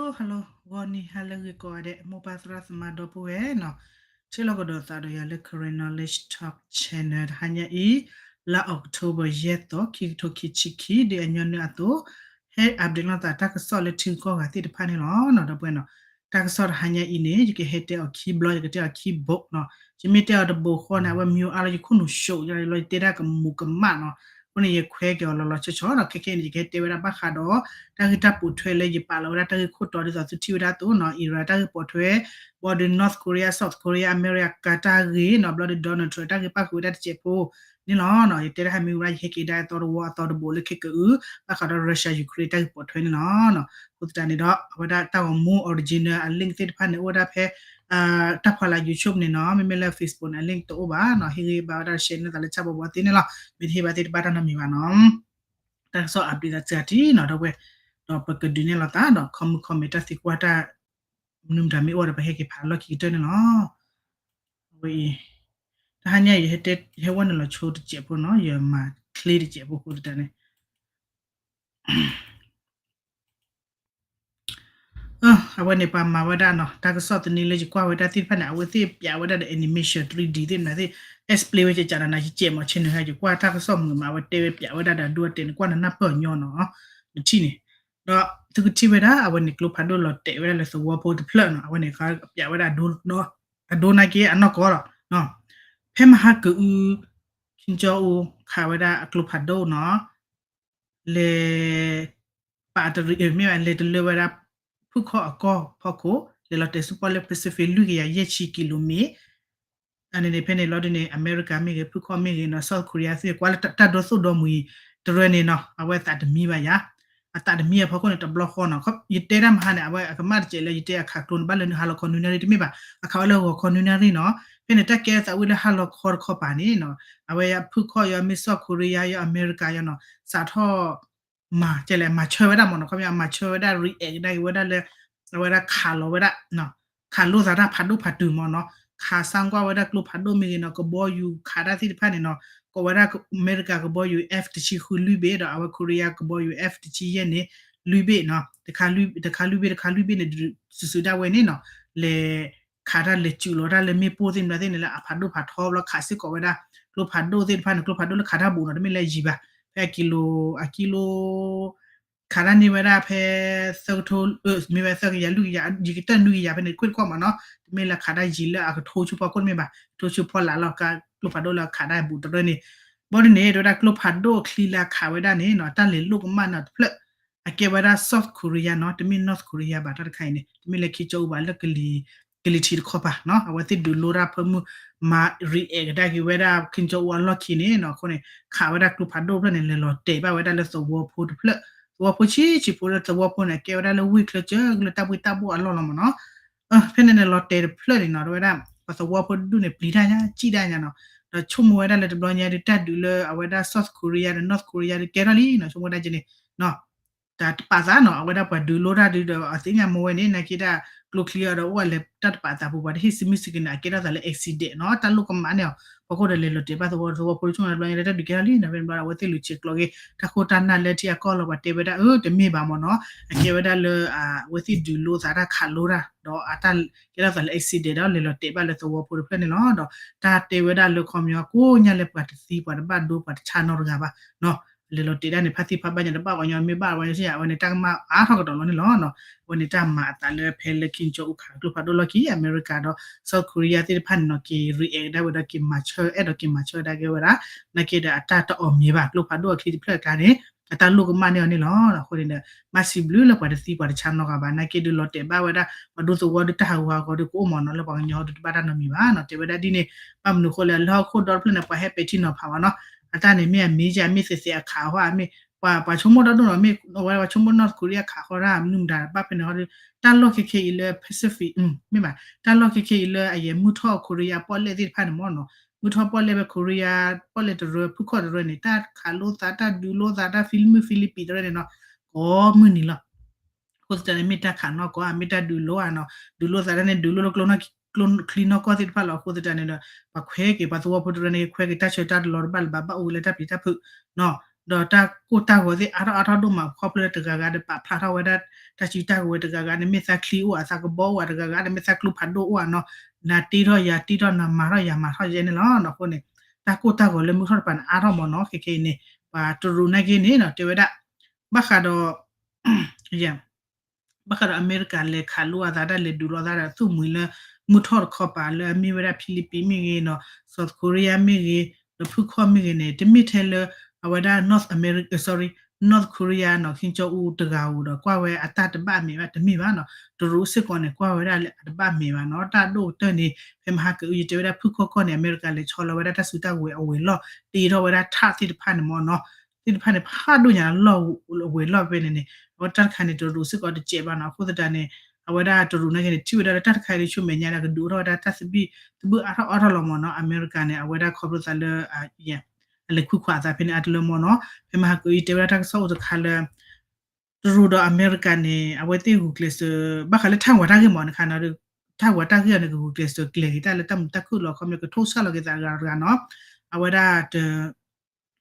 hello ဂီၤနံၤဟါလၢအဂ့ၤကိးဂၤဒဲး မိၢ်ပၢ်သရၣ်သမါဒီပုၢ်ဝဲၢ်နီၤ, ဆ့ၣ်လီၤကဒီးသးဒီးယၤလၢ Karen Knowledge Talk Channel တဟါညါအံၤ လါ October ယဲၢ်သီ ခံကထိခံဆံခံ ဒ်အညီနုၢ်အသိး ဟဲ update လိာ်သးတၢ်ကစီၣ်လၢထံဂုၤကီၢ်ဂၤသ့ၣ်တဖၣ်န့ၣ်လီၤ. ဒီပုၢ်ဝဲၢ်နီၤ, တၢ်ကစီၣ်တဟါညါအံၤန့ၣ် ယကဟဲတဲအီၤခံဘျီ ယကတဲအီၤခံဘိးနီၤ, ယမ့ၢ်တဲအီၤတဘိးဃီန့ၣ် အဝဲမံၤအါလီၤ ယခိၣ်နူာ်ၡိးလီၤ ယတဲဒၣ်ကမူၤကမၣ်နီၤ, အဃိန့ၣ် ယခွဲက့ၤအီၤလီၤလီၤဆီဆီဒီး ခဲခဲအံၤန့ၣ် ယကဟဲတဲဝဲဒၣ်ဘၣ်ဃးဒီး တၢ်ဂ့ၢ်တၢ်ပိာ်ထွဲလၢယပာ်လီၤဝဲဒၣ်တၢ်ဂ့ၢ်ခိၣ်တီဒ်သိးသုထံၣ်ဝဲဒၣ်အသိးနီၤ, Iran တၢ်ဂ့ၢ်ပိာ်ထွဲ, ဘျီဒီး North Korea South Korea အမဲရကၤတၢ်ဂ့ၢ်နီၤ, ဘျီဒီး Donald Trump တၢ်ဂ့ၢ်ပၣ်ဃုာ်ဝဲဒၣ်တစဲးဖိန့ၣ်လီၤ. ယတဲဒၣ်ဟဲမံဝဲဒၣ်ယဟဲက့ၤဒၣ်အသီတဝီအသီတဘိးလၢခဲကအု ဘၣ်ဃးဒီး Russia Ukraine တၢ်ဂ့ၢ်ပိာ်ထွဲန့ၣ်လီၤ. အဃိသတးန့ၣ်ဒီး အဝဲဒၣ်တၢ်ဂီၤမူ original အ link သ့ၣ်တဖၣ်န့ၣ် အိၣ်ဝဲဒၣ်ဖဲ တၢ်ဖီလာ် YouTube န့ၣ်နီၤ, မ့မ့ၢ်လၢ Facebook န့ၣ် အ link တအိၣ်ဘၣ်နီၤ, ဟ့ၣ်ဂံၢ်ဘါဝဲဒၣ် share န့ၢ်သးလၢဆၣ်ဘီဘီသ့န့ၣ်လီၤ, မ့ၢ်တဟ့ၣ်ဘၣ်သ့ၣ်တဘၣ်တၢ်နီတမံၤဘၣ်နီၤ. တၢ်ကစီၣ် update သးစှၤထံနီၤ ဒီပုၢ်ဝဲၢ်, ဒီးပကဒုးနဲၣ်လိာ်သးဒီး comment comment တၢ်သံကွၢ်တၢ် မနုၤမတၤမ့ၢ်အိၣ်ဒီး ပဟဲက့ၤဖးလီၢ်ခံကတၢၢ်န့ၣ်လီၤ. အဝဲအံၤ တဟါညါအံၤ ယဟဲဝဲနုာ်လီၤဆိတစဲးဖိနီၤ, ယမၤချ့တစဲးဖိအဃိသတးန့ၣ် အဝဲန့ၣ်ပှၤမၤဝဲဒၣ်နီၤ, တၢ်ကစီၣ်သန့လၢယကွၢ်ဝဲဒၣ်သ့ၣ်တဖၣ်န့ၣ် အဝဲသ့ၣ်ပျးဝဲဒၣ်ဒီး animation three D သ့ၣ်မနုၤသ့ၣ် explain ဝဲကကးဒီးနၤ ယကဲးမီၤဆ့နုာ်ဟဲ ယကွၢ်တၢ်ကစီၣ်မုာ်မး အဝဲတဲဝဲပျးဝဲဒၣ်ဒီးအဒိအတဲာ်န့ၣ် ကွၢ်နနၢ်ပၢၢ်ညီနီၤ, နထံၣ်န့ၣ်, ဒီးသုကထံၣ်ဝဲဒၣ် အဝဲန့ၣ်ကျိဖးဒိၣ်လီၤတဲာ်ဝဲဒၣ်လၢသဝီဖိတဖျၢၣ်နီၤ, အဝဲန့ၣ်ပျးဝဲဒၣ် အဒိနာ်က့အနီၢ်ကီၢ်လီၤ. ဖဲမဟါကအု Kim Jong Un ခးဝဲဒၣ်အကျိဖးဒိၣ်နီၤ လဲၤ ပာ်တရံး မ့ၢ်ဘၣ် လဲၤတလၢဝဲဒၣ် ဖုၣ်ခီၣ်အကီၢ်ဖီခိၣ် လဲၤလီၤတဲာ်ဆူပီၣ်လဲၣ် Pacific လွံၢ်ကယၤယဲၢ်ဆံကံလိမ့ၣ်, အန့ၣ်န့ၣ် ဖဲန့ၣ်လီၤဒုန့ၣ် အမဲရကၤမ့ၢ်ဂ့ၤ ဖုၣ်ခီၣ်မ့ၢ်ဂ့ၤနီၤ South Korea သ့ၣ် ကွၢ်လၢတၢ်ဒိသူၣ်ဒိမုၢ်အံၤ တရၢန့ၣ်နီၤ အဝဲအသးတမံဘၣ်ယၤ, အသးတမံအဖီခိၣ်န့ၣ် တဘျီဃီနီၤ ယတဲတၢ်မဟါန့ၣ် အဝဲအကမၣ်တစဲးလၢယတဲအခးကျိန့ၣ် ဘၣ်လၢနုာ်ဟါလီၤခီနွံနၣ်ရံၣ်တမ့ၢ်ဘၣ်, အခးဝဲလၢဂီၤခီနွံနၣ်ရံၣ်နီၤ, ဖဲန့ၣ်တၢ်ကဲထီၣ်သးဝံၣ်လၢဟါလီၤခီတခီပၤန့ၣ်နီၤ အဝဲဖုၣ်ခီၣ်ယီၤ မ့ၢ် South Korea ယီၤ အမဲရကၤယီၤနီၤ စးထီၣ် မၤကဲလဲၣ် မၤဆၢဝဲဒၣ်မ့ၢ်နီၤ ခီပညီ မၤဆၢဝဲဒၣ် react ကဒါက့ၤဝဲဒၣ်လၢ အဝဲဒၣ်ခးလီၤဝဲဒၣ် ခးလိာ်သးတၢ်ဖးဒိၣ်ဖးတုၤမ့ၢ်နီၤ, ခးစၢ်ကွၢ်ဝဲဒၣ်ကျိဖးဒိၣ်မ့ၢ်ဂ့ၤနီၤ ကဘီယူၤခးတၢ်သ့ၣ်တဖၣ်န့ၣ်နီၤ, ကိးဝဲဒၣ်အမဲရကၤကဘီယူၤ F တဆံဃုလွံၢ်ဘ့ၣ် ဒီးအဝဲ Korea ကဘီယူၤ F တဆံယဲၢ်န့ၣ် လွံၢ်ဘ့ၣ်နီၤ, တခါလွံၢ်ဘ့ၣ် တခါလွံၢ်ဘ့ၣ်န့ၣ် စုာ်စုာ်ဒၣ်ဝဲန့ၣ်နီၤ, လဲၤ ခးတၢ်လဲၤစုာ်လီၤတၢ်လၢမ့ၣ်ပိၢ်သ့ၣ်မနုၤသ့ၣ်န့ၣ်လၢအဖးဒိၣ်ဖးထီဘျီ ခးစ့ၢ်ကီးဝဲဒၣ် ကျိဖးဒိၣ်သ့ၣ်တဖၣ်န့ၣ် ကျိဖးဒိၣ်လၢခးတၢ်ဘူးနီၤ တမ့ၢ်လၢယံၤဘၣ်, ဖဲအကံလိ အကံလိ ခးတၢ်န့ၢ်ဝဲဒၣ်ဖဲ သၢကထိ မ့ၢ်ဝဲသၢကယၤလွံၢ်ကယၤ ယံၤကတၢၢ်နွံကယၤဖဲန့ၣ် ခွ့ၣ်တခီမ့ၢ်နီၤ, တမ့ၢ်လၢခးတၢ်ယံၤလၢအကထိဆူဖီခိၣ် တမ့ၢ်ဘၣ် ထိဆူဖီလာ်လီၤ ကျိဖးဒိၣ်လၢခးတၢ်ဘူးတရၢန့ၣ်, ဘၣ်ဒ်န့ၣ် တဲဝဲဒၣ်ကျိဖးဒိၣ်အချံလၢအခးဝဲဒၣ်န့ၣ်နီၤ တၢ်လဲၤလိာ်ကမၣ်နီၤတဖျၢၣ် အကဲဝဲဒၣ် South Korea နီၤ တမ့ၢ် North Korea ဘၣ် တၢ်တခါအံၤန့ၣ် တမ့ၢ်လၢ Kim Jong Un ဘၣ်လၢ ကလံၤထံးတခီပၤနီၤ အဝဲသ့ၣ်ဒုးလိတၢ်ဖၢမုၢ် မၤ react ကဒါက့ၤဝဲဒၣ် Kim Jong Un အလီၢ်ခံန့ၣ်နီၤ အဃိန့ၣ် ခးဝဲဒၣ်ကျိဖးဒိၣ်ဖျၢၣ်န့ၣ် လဲၤလီၤတဲာ်ဘၣ်ဝဲဒၣ်လၢသဝီဖိတဖျၢၣ် သဝီဖိဆံးဆံးဖိလၢသဝီဖိန့ၣ် အကဲဝဲဒၣ်လၢဝ့ၢ်ချၢကၢလၢတၢ်ဘှ့ၣ်တၢ်ဘှီၣ်အလီၢ်လီၤမ့ၢ်နီၤ ဖဲန့ၣ်န့ၣ် လီၤတဲာ်တဖျၢၣ်န့ၣ်နီၤ တဲဝဲဒၣ် ပှၤသဝီဖိတဒူၣ်န့ၣ် ပျံၤတၢ်ညါ စံၣ်တၢ်ညါနီၤ ဒီးဆိကမိၣ်ဝဲဒၣ်လၢတဘျီညါဒုး တၢ်ဒုးလၢအဝဲဒၣ် South Korea ဒီး North Korea ဒုးကဲထီၣ်လံနီၤ ဆိကမိၣ်ဝဲဒၣ်က့န့ၣ် တၢ်တပာ်သးနီၤ အဝဲဒၣ်ပှၤဒုးလိတၢ်ဒုးဒီး အသ့ၣ်ညါမ့ၢ်ဝဲန့ၣ် နာ်က့ဒၣ် ကျိချံအီၤဒီးအိၣ်ဝဲလဲၤတၢ်တပာ်သးပူၤ ပှၤတဟ့ၣ်စံးမံစံးကန့ၣ် အကဲထီၣ်သးလၢ accident နီၤ တၢ်လိာ်ကမၣ်န့ၣ်အီၤ ဖီခိၣ်ဒီးလဲၤလီၤတဲာ်ဘၣ်သဝီ သဝီဖိဆိကမိၣ်တဘျီညါလၢတၢ်ဒုးကဲထီၣ်လံနီၤ ဖဲန့ၣ်ဘျီဒီးအဝဲသ့ၣ်လူၤဆဲးကျိးက့ၤ တၢ်ခိၣ်တၢ်နၢ်လၢထံအကီၢ်လီၤ ပှၤတဲဝဲဒၣ် အၢ တမ့ၢ်ဘၣ်မ့ၢ်နီၤ အကဲဝဲဒၣ်လၢ အဝဲသ့ၣ်ဒုးလိသးတၢ်ခးလိတၢ် ဒီးအတၢ်ကဲထီၣ်သးလၢ accident ဒီးလဲၤလီၤတဲာ်ဘၣ်လၢသဝီဖိတဖျၢၣ်န့ၣ်လီၤ ဒီးတၢ်တဲဝဲဒၣ်လၢခီပညီကိးညါလၢပှၤတသံပှၤတဘၣ်ဒိပှၤတဆါနီတဂၤဘၣ်နီၤ လဲၤလီၤတဲာ်ဒၣ်န့ၣ် ဖါသံဖါဘၣ်ညါတဘၣ်ပှၤညီမ့ၢ်ဘၣ်ပှၤညီဆံး အဝဲန့ၣ်တၢ်ကမၣ်အါထီၣ်ကဒီးလီၤန့ၣ်လီၤ အဝဲန့ၣ်တၢ်မၤအသးလၢဖဲလၢ Kim Jong Un ခးကျိဖးဒိၣ်လီၢ်ခံ အမဲရကၤဒီး South Korea သ့ၣ်တဖၣ်န့ၣ်နီၤ က့ၤ react ဒၣ်ဝဲဒီးက့ၤမၤဆၢ အဲၣ်ဒိးက့ၤမၤဆၢဒၣ်က့ၤဝဲဒၣ် နာ်က့ဒီးအတၢ်တအီၣ်မ့ၤဘၣ် ကျိဖးဒိၣ်အချံတဖျၢၣ်အကျါန့ၣ် အတၢ်လိာ်ကမၣ်န့ၢ်အီၤန့ၣ်လီၤ အဃိန့ၣ်ဒီး မၤစံးဘျုးလၢပှၤတသံပှၤတဆါနီတဂၤဘၣ် နာ်က့ဒုးလီၤတဲာ်ဘၣ်ဝဲဒၣ် ပှၤဒူသဝီဒုးတၢ်ဟးဂူာ်ဟးဂီၤဒုးကအိၣ်မ့ၢ်နီၤ လၢပှၤကညီဒုးတဘၣ်တၢ်နီတမံၤဘၣ်နီၤ တဲဝဲဒၣ်ဒ်န့ၣ် ဘၣ်မနုၤဃိလဲၣ် လၢဟီၣ်ခိၣ်ဒီတဖျၢၣ်န့ၣ် ပှၤဟဲပဲာ်ထံနီၤဖးဝဲနီၤ အတၢ်န့ၣ်မ့ၢ်အမ့ၢ်ယၤမ့ၢ်သ့ၣ်သ့ၣ်အခးဟီၣ် မ့ၢ် ပှၤဆိကမိၣ်ဒီဒိၣ်နီၤ မ့ၢ်အဝဲပှၤဆိကမိၣ် North Korea ခးဃီတၢ် မနုၤမတၤ ဘၣ်ဖဲန့ၣ်ဟီဒီး တၢ်လီၢ်ခဲခဲအံၤလၢ Pacific မ့ၢ်ဘၣ် တၢ်လီၢ်ခဲခဲအံၤလၢအယဲၢ်မုၢ်ထီၣ် Korea ပီၣ်လဲၣ်သ့ၣ်တဖၣ်န့ၣ်မ့ၢ်နီၤ မုၢ်ထီၣ်ပီၣ်လဲၣ်ဖဲ Korea ပီၣ်လဲၣ်တရၢ ဖုၣ်ခီၣ်တရၢန့ၣ် တၢ်ခးလိသး တၢ်ဒုးလိသး တၢ်ဖံလံမုၢ်ဖံလံပံးတရၢန့ၣ်နီၤ ကိးမုၢ်နံၤလီၤ အဃိသတးန့ၣ် မ့ၢ်တၢ်ခးနီၢ်ကီၢ် မ့ၢ်တၢ်ဒုးလိဧါနီၤ ဒုးလိသးတၢ်န့ၣ် ဒုးလိလၢကျိချံနီၢ်ကီၢ်သ့ၣ်တဖၣ်လီၤ အဃိသတးန့ၣ်ဒီး ပှၤခွဲက့ၤ ပှၤသဝီဖိတရၢန့ၣ် ခွဲက့ၤတၢ်ဆၢတၢ်တလီၤတဘၣ်လၢၤဘၣ် ဘၣ်အိၣ်ဝဲလၢတၢ်ပျံၤတၢ်ဖုးနီၤ ဒီးတၢ်ကိၢ်တၢ်ဂီၤသ့ၣ်အါထီၣ်အါထီၣ်ဒိၣ်မး ခီဖျိလၢတဂၤဂၤဒီးပာ်ဖျါထီၣ်ဝဲဒၣ် တၢ်စုတၢ်ကဝဲၤတဂၤဂၤန့ၣ် မ့ၢ်သးချံအိၣ်ဧါ သးကဘီအိၣ်ဧါ တဂၤဂၤဒီးမ့ၢ်သးကျိဖးဒိၣ်အိၣ်ဧါနီၤ, နၤတ့ထီၣ်ယၤတ့ထီၣ် နမၤထီၣ်ယၤမၤထီၣ်ယဲန့ၣ်လီၤ. အဃိန့ၣ် တၢ်ကိၢ်တၢ်ဂီၤလၢမုၢ်ထီၣ်တပၤန့ၣ် အါထီၣ်မ့ၢ်နီၤ. ခဲခဲအံၤန့ၣ် ပှၤတရူးနာ်က့န့ၣ်နီၤ တဲဝဲဒၣ် ဘၣ်ဃးဒီး ဘၣ်ဃးဒီးအမဲရကၤလဲၤခးလိအသးဒၣ် လဲၤဒုးလိအသးဒီး သူၣ်မှံၤလၢမုၢ်ထီၣ်တခီပၤလၢအမ့ၢ်ဝဲဒၣ် ဖံလံးပံးမ့ၢ်ဂ့ၤနီၤ, South Korea မ့ၢ်ဂ့ၤ, ဒီးဖုခီၣ်မ့ၢ်ဂ့ၤန့ၣ် တမ့ၢ်ထဲလၢ အဝဲဒၣ် North America, sorry, North Korea နီၤ ခ့ကၠီအူတဂၤဧိၤဒီး ကွၢ်ဝဲအတၢ်တဘၣ်အမဲာ်ဘၣ် တမ့ၢ်ဘၣ်နီၤ. တရူးစ့ၢ်ကီးန့ၣ် ကွၢ်ဝဲဒၣ်လၢအတဘၣ်မဲာ်ဘၣ်နီၤ. တၢ်ဒိၣ်ကတၢၢ်န့ၣ် ဖဲမဟါကအု ယတဲဝဲဒၣ်ဖုခီၣ်ကီၢ်န့ၣ် အမဲရကၤလဲၤဆီလီၤဝဲဒၣ်တၢ်စုတၢ်ကဝဲၤအဝဲၤလီၢ် တ့ထီၣ်ဝဲဒၣ် ထၣ်သ့ၣ်တဖၣ်န့ၣ်မ့ၢ်နီၤ. သ့ၣ်တဖၣ်န့ၣ် ဖးဒိၣ်ညါလီၢ်အဝဲၤလီၢ်ဖဲန့ၣ်န့ၣ် အဝဲတၢ်တခါန့ၣ် တရူးစ့ၢ်ကီးတစဲးဘၣ်နီၤ. အဃိသတးန့ၣ် အဝဲဒၣ်တရူးနာ်က့န့ၣ် ထံၣ်ဝဲဒၣ်လၢတၢ်တခါအံၤလၢဆူမဲာ်ညါဒီး ကဒုးအိၣ်ထီၣ်ဝဲဒၣ်တၢ်သဘံၣ်သဘုၣ်အါထီၣ်အါထီၣ်လီၤမ့ၢ်နီၤ. အမဲရကၤန့ၣ် အဝဲဒၣ်ခီဖျိသးလၢ အလဲၤခွံခွးအသးဖဲန့ၣ်အါတလၢမ့ၢ်နီၤ. ဖဲမဟါကအု ယတဲဝဲဒၣ်တၢ်ကစီၣ်အိၣ်တခါလၢ တရူးဒီးအမဲရကၤန့ၣ် အဝဲသ့ၣ်ဂုာ်ကျဲးစၢး ဘၣ်ဃးလၢထၣ်ဝၤတၢ်ဂ့ၢ်မ့ၢ်နီၤ ခါနီၤဒီး ထၣ်ဝၤတၢ်ဂ့ၢ်အီၤန့ၣ် ကဂုာ်ကျဲးစၢးကျဲၤက့ၤတၢ်လၢတၢ်မုာ်တၢ်ခုၣ်လီၤ ခီပညီကထိၣ်ဆၣ်လီၤက့ၤသးတဂၤတဂၤနီၤ. အဝဲဒၣ်တ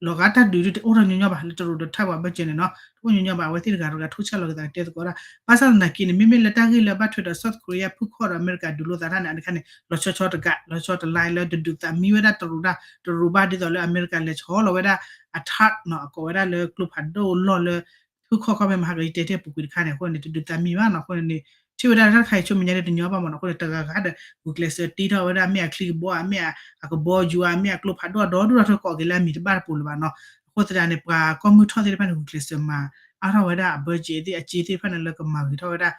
လီၤဂာ်တၢ်ဒုးဒ်တအိၣ်ထီၣ်ညီညီဘၣ် လၢတရူးဒီးထၣ်ဝၤဘၢၣ်စၢၤန့ၣ်နီၤ တအိၣ်ညီညီဘၣ် အဝဲသ့ၣ်တဂၤတဂၤထိၣ်ဆၣ်လီၤက့ၤသးကတဲသကိးဒၣ် ဘၣ်ဆၣ်သနာ်က့န့ၣ် မ့မ့ၢ်လၢတၢ်ဂ့ၢ်လၢဘၣ်ထွဲဒီး South Korea ဖုခီၣ်ဒီးအမဲရကၤဒုးလိာ်သးတၢ်န့ၣ် အတခါန့ၣ် လီၤဆီဆီတဂၤ လီၤဆီတလါလၢတဒုးသးမံဝဲဒၣ်တရူးဒၣ် တရူးဘၣ်ဒ်သိးလၢအမဲရကၤလဲၤဆီလီၤဝဲဒၣ် အထၣ်နီၤ အကိးဝဲဒၣ်လၢကျိဖးဒိၣ်လီၢ်လၢ ဖုခီၣ်ခီၣ်ဖဲမဟါကယတဲတ့ၢ်ပူၤကွံာ်တခါန့ၣ် အဃိန့ၣ် တဒုးသးမံဘၣ်နီၤ အဃိန့ၣ် ထံၣ်ဝဲဒၣ်တၢ်တခါအံၤဆိမဲာ်ညါဒီးတညီဘၣ်မ့ၢ်နီၤ အဃိန့ၣ် တဂၤဂၤဒီး ဂုာ်ကျဲးစၢးတ့ထီၣ်ဝဲဒၣ် မ့ၢ်အချံကဘီဧါ မ့ၢ်အကဘီယူၤဧါ မ့ၢ်အကျိဖးဒိၣ်အဒီဒူၣ်ဒီထၢကိးက့ၤလၢအမံၤတဘၣ်တပူၤလၢၤဘၣ်နီၤ အဃိသတးန့ၣ် ပှၤကီၢ်မုၢ်ထီၣ်သ့ၣ်တဖၣ်န့ၣ် ဂုာ်ကျဲးစၢးမၤအါထီၣ်ဝဲဒၣ်အဘၢၣ်စၢၤသ့ၣ် အစ့သ့ၣ်တဖၣ်န့ၣ်လၢကမၤဂ့ၤထီၣ်ဝဲဒၣ်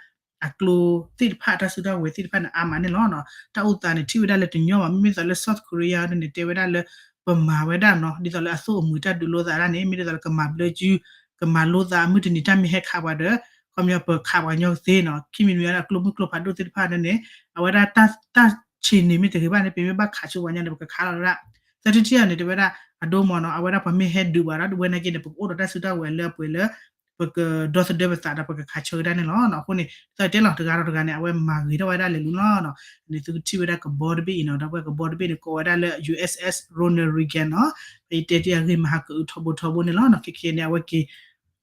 အကျိသ့ၣ်တဖၣ် တၢ်စုတၢ်ဝဲၤသ့ၣ်တဖၣ်န့ၣ် အါမးန့ၣ်လီၤ. တၢ်အိၣ်သးန့ၣ် ထံၣ်ဝဲဒၣ်လၢတညီဘၣ် မ့မ့ၢ်သိးလၢ South Korea န့ၣ် တဲဝဲဒၣ်လၢ ပမၤဝဲဒၣ်နီၤ ဒ်သိးလၢအသိၣ်အမှံၤတၢ်ဒုးလိာ်သးဒၣ်န့ၣ် မ့ၢ်ဒ်သိးလၢကမၤဘျၢကု ကမၤလိသး မုၢ်တနံၤတၢ်မ့ၢ်ဟဲခးပှၤဒီး ခီပညီပခးပှၤကညီကသ့နီၤ ခံမံၤမံၤအကျိမုၢ်ကျိဖးဒိၣ်သ့ၣ်တဖၣ်န့ၣ်န့ၣ် အဝဲဒၣ်တၢ်ဆံးန့ၣ်မ့ၢ်တဂ့ၤဘၣ်န့ၣ် ပမ့ၢ်ဘၣ်ခးဆူပှၤညီန့ၣ် ပကခးလီၤဝဲဒၣ် သၢထံၣ်တထံၣ်အံၤန့ၣ် တဲဝဲဒၣ် အဒိမ့ၢ်နီၤ အဝဲဒၣ်ပှၤမ့ၢ်ဟဲဒုးပှၤဒီး ဝဲနာ်က့န့ၣ် ပကအိၣ်ဒီးတၢ်စုတၢ်ဝဲၤလၢအပှဲၤလၢ ပကဒီသဒၢပသးဒီးပကခးဆၢကဒါန့ၣ်လီၤ. အဃိန့ၣ် သၢတဲလီၤတဂၤဒီးတဂၤန့ၣ် အဝဲမၤဂ့ၤထီၣ်ဝဲဒၣ်လဲၤလူၤလီၤ. န့ၣ်သုကထံၣ်ဝဲဒၣ်ကဘီတဘ့ၣ်အံၤနီၤ ဒီးပှၤကဘီတဘ့ၣ်န့ၣ် ကိးဝဲဒၣ်လၢ ယူၢ်အ့ၣ်အ့ၣ် Ronald Reagan နီၤ ယတဲတ့ၢ်အဂ့ၢ်မဟါကအုထီဘိထီဘိန့ၣ်လီၤ. ခဲခဲန့ၣ် အဝဲက့ၤ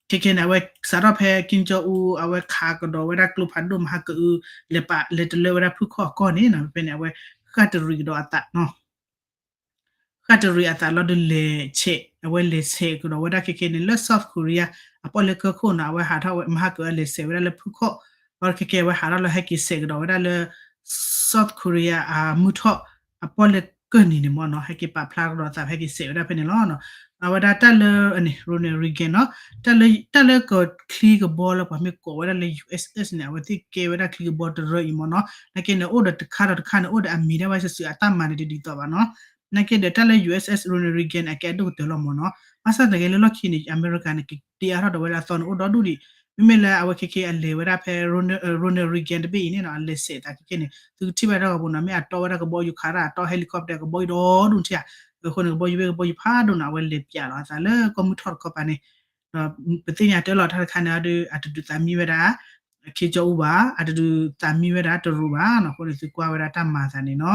ခဲခဲန့ၣ် အဝဲစးထီၣ်ဖဲက့ကၠီအူ အဝဲခးကဒီးဝဲဒၣ်ကျိဖးဒိၣ်မဟါကအု လဲၤပာ်လဲၤတလၢဝဲဒၣ်ဖုခီၣ်အကီၢ်န့ၣ်နီၤ ဖဲန့ၣ် အဝဲဃၣ်တရံးကဒီးအသးနီၤ ဃၣ်တရံးအသးလီၤဒီးလဲၤဆဲး အဝဲလဲၤဆဲးကဒီးဝဲဒၣ်ခဲခဲန့ၣ် လၢ South Korea အပီၣ်လဲၤကၢၢ်ခိၣ်နီၤ အဝဲဟးထီၣ်ဝဲ မဟါကအု အလဲၤဆဲးဝဲဒၣ်လၢဖုခီၣ် ဘၣ်ဒီးခဲခဲအဝဲဟးထီၣ်လၢဟဲက့ၤဆဲးကဒီးဝဲဒၣ်လၢ South Korea အမုၢ်ထီၣ် အပီၣ်လဲၤကၢၢ်နံၤန့ၣ်မ့ၢ်နီၤ ဟဲက့ၤပာ်ဖျါကဒီးသး ဟဲက့ၤဆဲးဝဲဒၣ်ဖဲန့ၣ်လီၤ. အဝဲဒၣ်တၢ်လၢ Ronald Reagan နီၤ တၢ်လၢကချံကဘီလၢပှၤမ့ၢ်ကိးဝဲဒၣ်လၢ ယူၢ်အ့ၣ်အ့ၣ် န့ၣ် အဝဲသ့ၣ်ကဲဝဲဒၣ်ချံကဘီတရၢအံၤမ့ၢ်နီၤ နာ်က့န့ၣ် အိၣ်ဒီးတခါဒီးတခါန့ၣ် အိၣ်ဒီးအမံၤဒၣ်ဝဲစုာ်စုာ်အတၢ်မၤန့ၣ်တဒ်သိးဘၣ်နီၤ နာ်က့ဒီးတၢ်လၢ ယူၢ်အ့ၣ်အ့ၣ် Ronald Reagan န့ၣ် အကဲအဒိၣ်ကတၢၢ်လီၤမ့ၢ်နီၤ ဘၣ်ဆၣ်သနာ်က့လၢလီၢ်ခံန့ၣ် အမဲရကၤန့ၣ် ကတ့အါထီၣ်ဒီးဝဲဒၣ်အသီန့ၣ် အိၣ်ဒီဒူၣ်ဒံး မ့မ့ၢ်လၢအဝဲခဲခဲအလဲၤဝဲဒၣ်ဖဲ Ronald Reagan တဘ့ၣ်အံၤန့ၣ်နီၤ အလဲၤဆဲးသးခဲခဲန့ၣ် သုကထံၣ်ဝဲဒၣ်ဂီၤပူၤနီၤ မ့ၢ်အတီဝဲဒၣ်ကဘီယူၤခးဒၣ်အတီ helicopter ကဘီယူၤဒီဒူၣ်ထံၣ်ဧါ အဃိန့ၣ် ကဘီယူၤဘ့ၣ်ကဘီယူၤဖးဒိၣ်နီၤ အဝဲလဲၤပၠးလီၤအသးလၢကီၢ်မုၢ်ထီၣ်တခီပၤန့ၣ် ဒီးပသ့ၣ်ညါတဲလီၤတၢ်တခါန့ၣ်ဒီး အတဒုးသးမံဝဲဒၣ် ခ့ကၠီအူဘၣ် အတဒုးသးမံဝဲဒၣ်တရူးဘၣ်နီၤ အဃိန့ၣ် သုကွၢ်ဝဲဒၣ်တၢ်မၤအသးန့ၣ်နီၤ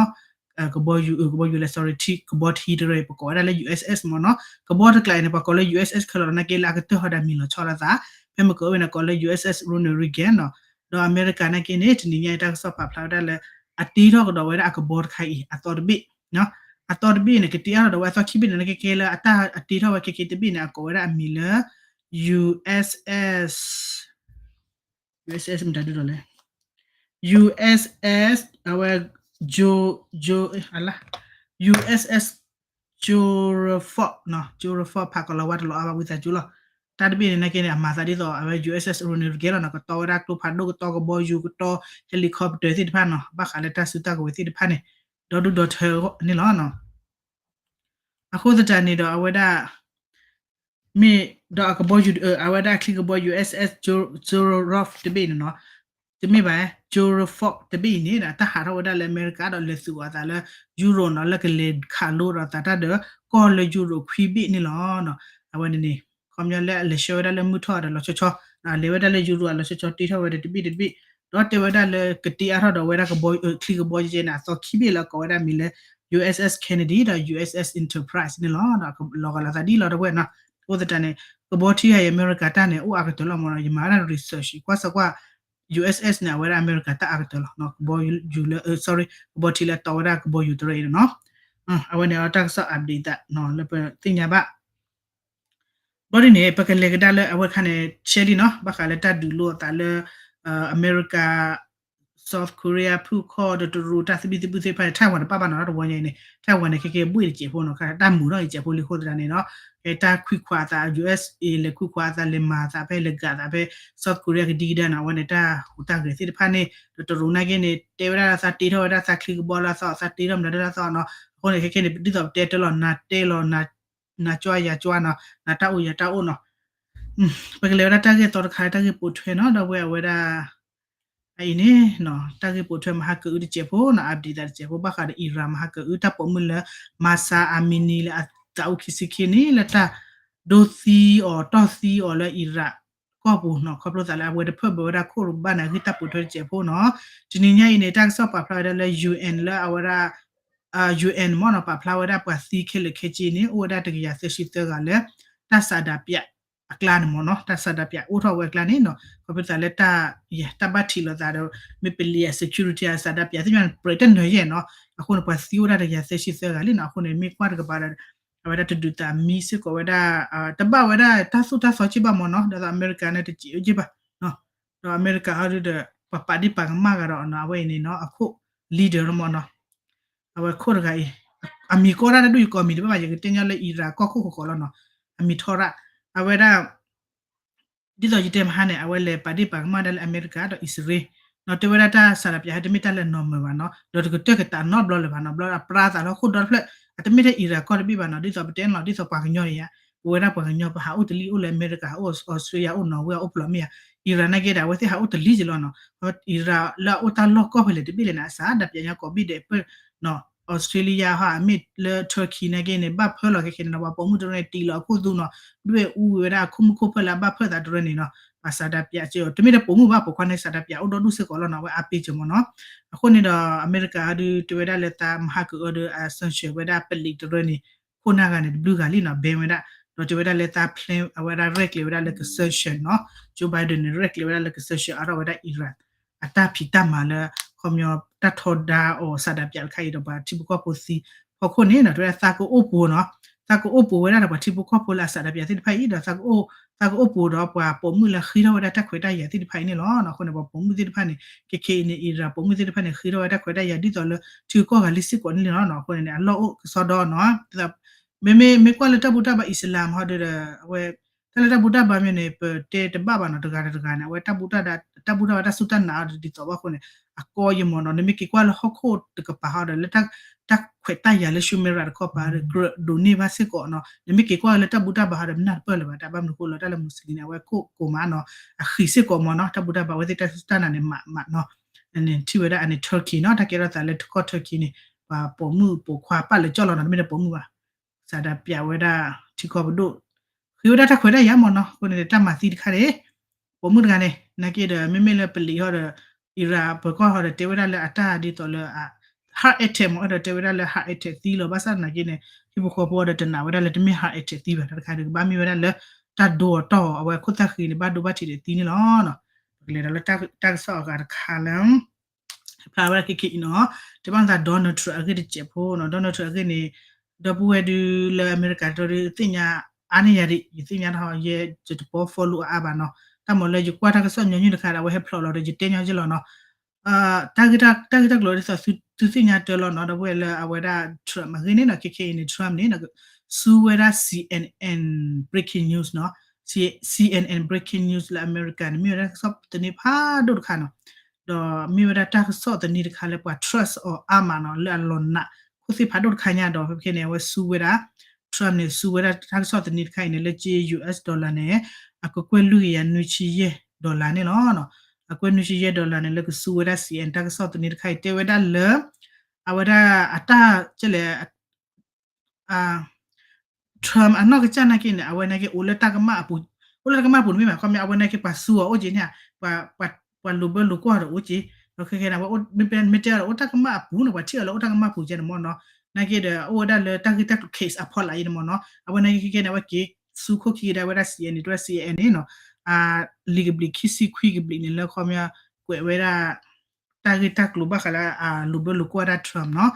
ကဘီယူၤ ကဘီယူၤလဲၤ sorry ထံ ကဘီထံတရၢအံၤ ပကိးဝဲဒၣ်လၢ ယူၢ်အ့ၣ်အ့ၣ် မ့ၢ်နီၤ ကဘီတကျးအံၤန့ၣ် ပှၤကိးလၢ ယူၢ်အ့ၣ်အ့ၣ် ခဲလၢာ်နီၤ နာ်က့လၢအကတၢၢ်ဟီဒီးအမံၤလီၤဆီလိာ်သး ဖဲမ့ၢ်ကအိၣ်ဝဲန့ၣ် ကိးလၢ ယူၢ်အ့ၣ်အ့ၣ် Ronald Reagan နီၤ ဒီးအမဲရကၤနာ်က့န့ၣ် တနံၤညါအံၤတၢ်ကစီၣ်ပာ်ဖျါဝဲဒၣ်လၢ အတ့ထီၣ်ကဒီးဝဲဒၣ်အကဘီတခါအံၤ အသီတဘ့ၣ် အသီတဘ့ၣ်န့ၣ် ကတ့အါထီၣ်ဒီးဝဲအသီခံဘ့ၣ်န့ၣ် နာ်က့ခဲလၢာ်အတ့ထီၣ်ဝဲခဲက့ၤတဘ့ၣ်န့ၣ် အကိးဝဲဒၣ်အမံၤလၢ ယူၢ်အ့ၣ်အ့ၣ် ယူၢ်အ့ၣ်အ့ၣ် မတၤဒုဒီးလဲၣ် ယူၢ်အ့ၣ်အ့ၣ် အဝဲ Joe Joe အလါ ယူၢ်အ့ၣ်အ့ၣ် Gerald Ford နီၤ Gerald Ford ဖးကီၤလီၤဝါတလီၤအါဘၣ်ဝံသးစူၤလီၤ တၢ်တဘ့ၣ်န့ၣ် နာ်က့န့ၣ် အမၤသးဒ်သိး အဝဲ ယူၢ်အ့ၣ်အ့ၣ် Ronald Reagan လီၤနီၤ ကတီဝဲဒၣ်ကျိဖးဒိၣ် ကတီကဘီယူၤ ကတီ helicopter သ့ၣ်တဖၣ်နီၤ ဘၣ်ဃးလၢတၢ်စုတၢ်ကဝဲၤသ့ၣ်တဖၣ်န့ၣ် ဒီဒူၣ်ဒီထၢန့ၣ်လီၤ အဃိသတးန့ၣ်ဒီးအဝဲဒၣ် မ့ၢ်ဒီးအကဘီယူၤ အဝဲဒၣ်အချံကဘီ ယူၢ်အ့ၣ်အ့ၣ် Gerald Ford တဘ့ၣ်န့ၣ်နီၤ တမ့ၢ်ဘၣ် Gerald Ford တဘ့ၣ်အံၤန့ၣ်ဒီး တၢ်ဟးထီၣ်ဝဲဒၣ်လၢအမဲရကၤဒီးလဲၤသူၣ်အီၤအသးလၢ ယူရိၤနီၤ လၢကလဲၤခးလိဒီးသးတၢ်ဒီး ကီၢ်လၢယူရိၤခွံဘ့ၣ်န့ၣ်လီၤ. အဝဲန့ၣ်န့ၣ် ခီပညီလၢအလဲၤဆှၢဝဲဒၣ်လၢမုၢ်ထီၣ်ဒီးလီၤဆီဆီ လဲၤဝဲဒၣ်လၢယူရိၤအလီၤဆီဆီ တ့ထီၣ်ဝဲဒီးတဘ့ၣ်တဘ့ၣ် ဒီးတဲဝဲဒၣ်လၢကတ့အါထီၣ်ဒီးဝဲဒၣ်ကဘီချံကဘီယဲန့ၣ် အသီခံဘ့ၣ်လၢအကိးဝဲဒၣ်မံၤလၢ ယူၢ်အ့ၣ်အ့ၣ် Kennedy ဒီး ယူၢ်အ့ၣ်အ့ၣ် Enterprise န့ၣ်လီၤ. လီၤဂာ်လီၤသးဒ်လီၤတဝဲနီၤ အဃိသတးန့ၣ် ကဘီထံအံၤ အမဲရကၤတၢ်န့ၣ် အိၣ်အါကတၢၢ်လီၤမ့ၢ်နီၤ, ယမၤဝဲဒၣ် research ကွၢ်စၢၤကွၢ် ယူၢ်အ့းအ့းန့ၣ် အဝဲဒၣ်အမဲရကၤတၢ်အါကတၢၢ်လီၤ, ကဘီယူၤလၢ sorry ကဘီထံလၢတီဝဲဒၣ်ကဘီယူၤတရၢအံၤန့ၣ်နီၤ, အဝဲန့ၣ်တၢ်ကစီၣ် update သးလၢပသ့ၣ်ညါဘၣ် ဘျီဒ်န့ၣ် ပကလဲၤကဒါလၢအဝဲခါန့ၣ် ရှဲလံနီၤ, ဘၣ်ဃးလၢတၢ်ဒုးလိအသးလၢ အမဲရကၤ South Korea ဖုၣ်ခီၣ်ဒီးတရူးတၢ်သဘံၣ်သဘုၣ်သ့ၣ်တဖၣ်န့ၣ် Taiwan တပာ်ဘၣ်နီၤ, တဝီညါအံၤန့ၣ် Taiwan န့ၣ် ခဲကဲဘှ့ၣ်တစဲးဖိနီၤ, တၢ်မုာ်ထီၣ်အံၤတစဲးဖိလံအဃိသတးန့ၣ်နီၤ, ဖဲတၢ်ခွံခွးအသး ယူၢ်အ့းအ့း လဲၤခွံခွးအသး လဲၤမၤအသးဖဲ လဲၤဂာ်သးဖဲ South Korea ကဒံကဒါနီၤ, အဝဲန့ၣ်တၢ်ဟူးတၢ်ဂဲၤသ့ၣ်တဖၣ်န့ၣ် ဒီးတရူးနာ်က့န့ၣ် တဲဝဲဒၣ်သးတ့ထီၣ်ဝဲဒၣ်သးချံကဘီလၢအသီ သးတ့ထီၣ်မနုၤဒၣ်လၢအသီနီၤ, အဃိန့ၣ် ခဲကဲန့ၣ် ဒ်သိးပတဲတၢ်လီၤ နၤတဲလီၤ နၤကွၢ်ယၤကွၢ်နီၤ, နၤတၢ်အိၣ်ယၤတၢ်အိၣ်နီၤ, ပကလဲၤဝဲဒၣ်တၢ်ဂ့ၢ်သီတခါလၢတၢ်ဂ့ၢ်ပိာ်ထွဲနီၤ, ဒီပုၢ်ဝဲၢ်အဝဲဒၣ် အအံၤန့ၣ် တၢ်ဂ့ၢ်ပိာ်ထွဲမဟါကအုတစဲးဖိနီၤ, update သးတစဲးဖိ ဘၣ်ဃးဒီး Iran မဟါကအု တၢ်ပိာ်မုၣ်လၢ Mahsa Amini လၢအသးအိၣ်ခံဆံခံနံၣ် လၢတၢ်ဒိသံအီၤတီၢ်သံအီၤလၢ Iran ကီၢ်ပူၤနီၤ, ခီဖျိသးလၢအဝဲတဖၢၣ်ဘၢဝဲဒၣ်ခိၣ်တဘၣ်န့ၣ် အဂ့ၢ်တၢ်ပိာ်ထွဲတစဲးဖိနီၤ, တနံၤညါအံၤန့ၣ် တၢ်ကစီၣ်ပာ်ဖျါဝဲဒၣ်လၢ ယူၢ်အ့ၣ်လၢအဝဲဒၣ် ယူၢ်အ့ၣ်မ့ၢ်နီၤ ပာ်ဖျါဝဲဒၣ်ပှၤသံခဲလၢာ်ခဲဆ့န့ၣ် အိၣ်ဝဲဒၣ်တကယၤသၢဆံသၢဂၤလၢ တၢ်ဆန္ဒပြအကျါန့ၣ်မ့ၢ်နီၤ, တၢ်ဆန္ဒပြအိၣ်ထီၣ်ဝဲအကျါန့ၣ်နီၤ, ခီဖျိသးလၢတၢ် တၢ်ဘၣ်ထံးလိာ်သးဒီး မ့ၢ်ပလံၤအ security အဆန္ဒပြသ့ၣ်တဖၣ်န့ၣ် ပြဲးတၢ်နၢၤယဲၢ်နီၤ, အဃိန့ၣ် ပှၤသံအိၣ်ဒၣ်တကယၤသၢဆံသၢဂၤလံနီၤ, အဃိန့ၣ် မ့ၢ်ကွၢ်တကပၤဒီး အဝဲဒၣ်တဒုးသးမံစ့ၢ်ကီးဝဲဒၣ် တဘၣ်ဝဲဒၣ်တၢ်သိၣ်တၢ်သီစ့ၢ်ဘၣ်မ့ၢ်နီၤ, ဒီးအမဲရကၤန့ၣ်တစံးအိၣ်စ့ၢ်ဘၣ်, ဒီးအမဲရကၤဟီဒုဒီး ပှၤပာ်ဒ့ၣ်ပာ်ကမၣ်ဂၤဒီးနီၤ, အဝဲအံၤန့ၣ်နီၤ အခိၣ် leader လီၤမ့ၢ်နီၤ, အဝဲခိၣ်တဂၤအံၤ အမံၤကီတၢ်တဒူၣ် ယကိးမံၤတဘၣ်ဘၣ်, ယကတဲညီလၢ Iran ကီၢ်ခိၣ်ဃီဃီလီၤနီၤ, အမံၤထီရၣ် အဝဲဒၣ် ဒ်သိးယတဲမဟါန့ၣ် အဝဲလဲၤပာ်ဒ့ၣ်ပာ်ကမၣ်ဒၣ်လၢအမဲရကၤဒီးအံၣ်စရ့လး နီၤ, တဲဝဲဒၣ်တၢ်ဆန္ဒပြဟဲတမ့ၢ်တၢ်လၢ normal ဘၣ်နီၤ, ဒီးတကတၢၢ်ကတးနီတဘျီလၢၤဘၣ်နီၤ, ဘျီအပြါသးလၢဟီၣ်ခိၣ်ဒီတဖျၢၣ် အတမ့ၢ်ထဲ Iran ကီၢ်တဘ့ၣ်ဘၣ်နီၤ, ဒ်သိးပတဲန့ၣ်လီၤ, ဒ်သိးပှၤကညီအံၤဧါ, ပဝဲဒၣ်ပှၤကညီပဟးအိၣ်တလံၣ် အိၣ်လၢအမဲရကၤ အိၣ် Australia အိၣ် Norway အိၣ်ဖျိးမ့ၢ်ဧါ, Iran နာ်က့ဒီး အဝဲသ့ၣ်ဟးအိၣ်တလံၣ်က့လီၤနီၤ, Iran လၢအအိၣ်တၢ်လီၢ်ကီၢ်ဖဲလဲၣ်တဘ့ၣ်လဲၣ်န့ၣ် အစးဒၣ်ပျးညါကိးဘ့ၣ်ဒဲးပၢၢ် Australia ဟီ အမ့ၢ်လၢ Turkey နာ်က့န့ၣ် ဘၣ်ဖၢလီၤခဲခဲန့ၣ်နီၤ, ပှၤပိာ်မုၣ်တရၢန့ၣ် တံၢ်လီၤအခိၣ်သူနီၤ, ဒွဲၣ်အူဝဲဒၣ်အခိၣ်မုၣ်ခိၣ်ဖၢၣ်လၢအဘၣ်ဖၢသးတရၢန့ၣ်နီၤ, ပှၤဆန္ဒပြက့ တမ့ၢ်ထဲပိာ်မုၣ်ဘၣ် ပိာ်ခွါန့ၣ် ဆန္ဒပြအိၣ်ဒီဒူၣ်စ့ၢ်ကီးလီၤနီၤ, အဝဲအါပ့ၤစၢၤမ့ၢ်နီၤ, အဃိန့ၣ်ဒီး အမဲရကၤဟီဒု တဲဝဲဒၣ်လၢသးမဟါကအၢဒီး အ sanction ဝဲဒၣ်ပလံးတရၢန့ၣ် ခိၣ်နၢ်ဂၤန့ၣ် တဘျုးဂၤလံနီၤ, ban ဝဲဒၣ်, ဒီးတဲဝဲဒၣ်လၢသး plan အဝဲဒၣ်ရဲၣ်ကျဲၤဝဲဒၣ်လၢက sanction နီၤ, Joe Biden န့ၣ် ရဲၣ်ကျဲၤဝဲဒၣ်လၢက sanction အါထီၣ်ဝဲဒၣ် Iran အတၢ်ဖံးတၢ်မၤလၢ ခီပညီတၢ်ထီဒါအီၤဆန္ဒပြတခါအံၤဒီး ပှၤထံဖိကီၢ်ဖိသံဖီခိၣ်န့ၣ်နီၤ, တဲဝဲဒၣ်သးကအိၣ်ပူၤနီၤ, သးကအိၣ်ပူၤဝဲဒၣ်ဒီးပှၤထံဖိကီၢ်ဖိလၢအဆန္ဒပြသ့ၣ်တဖၣ်အံၤဒီး သးကအိၣ်ပူၤဒီးပှၤပိာ်မုၣ်လၢဃ့ထီၣ်ဝဲဒၣ်တၢ်ခွဲးတၢ်ယာ်သ့ၣ်တဖၣ်အံၤန့ၣ်လီၤ. အဃိန့ၣ် ပှၤပိာ်မုၣ်သ့ၣ်တဖၣ်န့ၣ် ခဲခဲအံၤန့ၣ် Iran ပိာ်မုၣ်သ့ၣ်တဖၣ်န့ၣ် ဃ့ထီၣ်ဝဲတၢ်ခွဲးတၢ်ယာ်ဒ်သိးလၢ ထံကီၢ်ဂၤလံစ့ၢ်ကီးန့ၣ်လီၤ. အဃိန့ၣ် အလီၢ်အိၣ်ကစီဒီနီၤ, မ့မ့ၢ် မ့ၢ်ကွၢ်လၢတၢ်ဘူၣ်တၢ်ဘါ Islam ဟီဒီး အဝဲ တၢ်လၢတၢ်ဘူၣ်တၢ်ဘါမ့ၢ်န့ၣ် ပတဲတဘၣ်ဘၣ်နီၤ, တဂၤတဂၤန့ၣ် အဝဲတၢ်ဘူၣ်တၢ်ဘါ တၢ်စူၢ်တၢ်နာ်အီၤဒ်သိးဘၣ်အဃိန့ၣ် အကီယမ့ၢ်နီၤ, နမ့ၢ်က့ၤကွၢ်လၢဟီၣ်ခိၣ်တကပၤဟီဒီး လၢတၢ်ခွဲးတၢ်ယာ်လၢ ရှူမဲရၤ တခီပၤဒီး ကြၢးဒိးန့ၢ်ဘၣ်စ့ၢ်ကီးနီၤ, နမ့ၢ်က့ၤကွၢ်လၢတၢ်ဘူၣ်တၢ်ဘါဟီဒီး မနၢ်တပၢၢ်လၢၤဘၣ်, တၢ်ဘၣ်မနုၤဃိလၢတၢ်လၢ Muslim န့ၣ် အဝဲခိၣ်ကိးမးနီၤ, အဃံးစ့ၢ်ကီးမ့ၢ်နီၤ, တၢ်ဘူၣ်တၢ်ဘါ အဝဲသ့ၣ်တၢ်စူၢ်တၢ်နာ်န့ၣ် မးမးနီၤ, ထံၣ်ဝဲဒၣ်အန့ၣ် Turkey နီၤ, တၢ်ကဲထီၣ်သးလၢထံကီၢ် Turkey န့ၣ် ပှၤပိာ်မုၣ်ပိာ်ခွါပာ်လၢကၠီၣ်လီၤနီၤ, တမ့ၢ်ဒီးပိာ်မုၣ်ဘၣ် ဆန္ဒပြဝဲဒၣ်ထံကီၢ်ပဒိၣ်, ဃ့ဝဲဒၣ်တၢ်ခွဲးတၢ်ယာ်မ့ၢ်နီၤ, အဃိန့ၣ် တၢ်မၤသံတခါန့ၣ်, ပိာ်မုၣ်တဂၤန့ၣ် နာ်က့ဒီး မ့မ့ၢ်လၢပလံးဟီဒီး Iran ပၢၤကီၢ်ဟီဒီး တဲဝဲဒၣ်လၢအတၢ်ဒ်သိးလၢ heart attack မ့ၢ် အဲၣ်ဒိးတဲဝဲဒၣ်လၢ heart attack သံလီၤ, ဘၣ်ဆၣ်နာ်က့န့ၣ် ဟံၣ်ဖိဃီဖိဒီးတနာ်ဝဲဒၣ်လၢတမ့ၢ် heart attack သံဘၣ်, တၢ်တခါဒီးကဘၣ်မ့ၢ်ဝဲဒၣ်လၢ တၢ်ဒိအီၤတီၢ်အီၤ အဝဲခိၣ်သၣ်ဃံန့ၣ် ဘၣ်ဒိဘၣ်ထံးဒီးသံန့ၣ်လီၤ. ပကလဲၤဒီးလၢတၢ်ကစီၣ်အဂၤတခါလၢ ဖျါဝဲဒၣ်ခဲခဲအံၤနီၤ, တဲဘၣ်နသး Donald Trump အဂ့ၢ်တစဲးဖိနီၤ, Donald Trump အဂ့ၢ်န့ၣ် ဒီပုၢ်ဝဲၢ်ဒုလၢအမဲရကၤတရၢဒု သ့ၣ်ညါအါန့ၢ်ယၤဒံး, ယသ့ၣ်ညါတဟီ ယဲယတပီ follow အါအါဘၣ်နီၤ, တၢ်မၤလၢယကွၢ်တၢ်ကစီၣ်ညီနုၢ်တခါဒီး အဝဲဟဲဖျိးလီၤဒီး ယတဲညီက့လီၤနီၤ, တၢ်ဂ့ၢ်တၢ်ကျိၤဒ်သိးသုသ့ၣ်ညါတၢ်လီၤနီၤ, ဒီပုၢ်ဝဲၢ်လၢအဝဲဒၣ် Trump အဂ့ၢ်န့ၣ်နီၤ, ခဲခဲအံၤန့ၣ် Trump န့ၣ် ဆူဝဲဒၣ် CNN breaking news နီၤ, CNN breaking news လၢအမဲရကၤန့ၣ် မ့ၢ်ဝဲဒၣ်တၢ်ကစီၣ်သန့ဖးဒိၣ်တခါနီၤ, ဒီးမ့ၢ်ဝဲဒၣ်တၢ်ကစီၣ်သန့တခါလၢပှၤ trust အီၤအါမးနီၤ, လၢအလီၤနာ်ခိၣ်သ့ၣ်ဖးဒိၣ်တခါညါဒီး ဖဲဖဲန့ၣ် အဝဲဆူဝဲဒၣ် Trump န့ၣ် ဆူဝဲဒၣ်တၢ်ကစီၣ်သန့တခါအံၤန့ၣ် လၢက US dollar န့ၣ် အကကွဲၢ်လွံၢ်ကယၤနွံဆံယဲၢ် dollar န့ၣ်လီၤ. အကွဲၢ်နွံဆံယဲၢ် dollar န့ၣ် လၢကဆူဝဲဒၣ် CNN တၢ်ကစီၣ်သန့တခါအံၤ တဲဝဲဒၣ်လၢ အဝဲဒၣ်အတၢ်ကလဲၣ် Trump အနီၢ်ကစၢ်နာ်က့န့ၣ် အဝဲနာ်က့အိၣ်လၢတၢ်ကမၣ်အပူၤ, အိၣ်လၢတၢ်ကမၣ်အပူၤတမ့ၢ်ဘၣ်, ခီပညီ အဝဲနာ်က့ပှၤဆူအီၤအိၣ်က့ၤန့ၣ်, ပှၤလိၤဘၢလိၤကွၢ်ဒီးအိၣ်က့ၤ, ဒီးခဲခဲန့ၣ် အဝဲမ့ၢ်တဲအီၤဒီး အိၣ်တၢ်ကမၣ်အပူၤန့ၣ် ပှၤထံၣ်အီၤလၢအိၣ်တၢ်ကမၣ်အပူၤကဲန့ၣ်မ့ၢ်နီၤ, နာ်က့ဒီး အိၣ်ဝဲဒၣ်လၢတၢ်ဂ့ၢ်တၢ်ကျိၤ case အဖီလာ်အံၤန့ၣ်မ့ၢ်နီၤ, အဝဲနာ်က့ခဲခဲန့ၣ် အဝဲက့ၤ ဆူခိၣ်ခံကဒါဝဲဒၣ် C N N တဝဲ C N N န့ၣ်နီၤ လံာ်ကဘျံးခံဆံခွံကဘျံးန့ၣ် လၢခီပညီ ကွဲးဝဲဒၣ် တၢ်ဂ့ၢ်တၢ်ကျိၤဘၣ်ဃးလၢ လိာ်ဘၢလိာ်ကွၢ်ဝဲဒၣ် Trump နီၤ.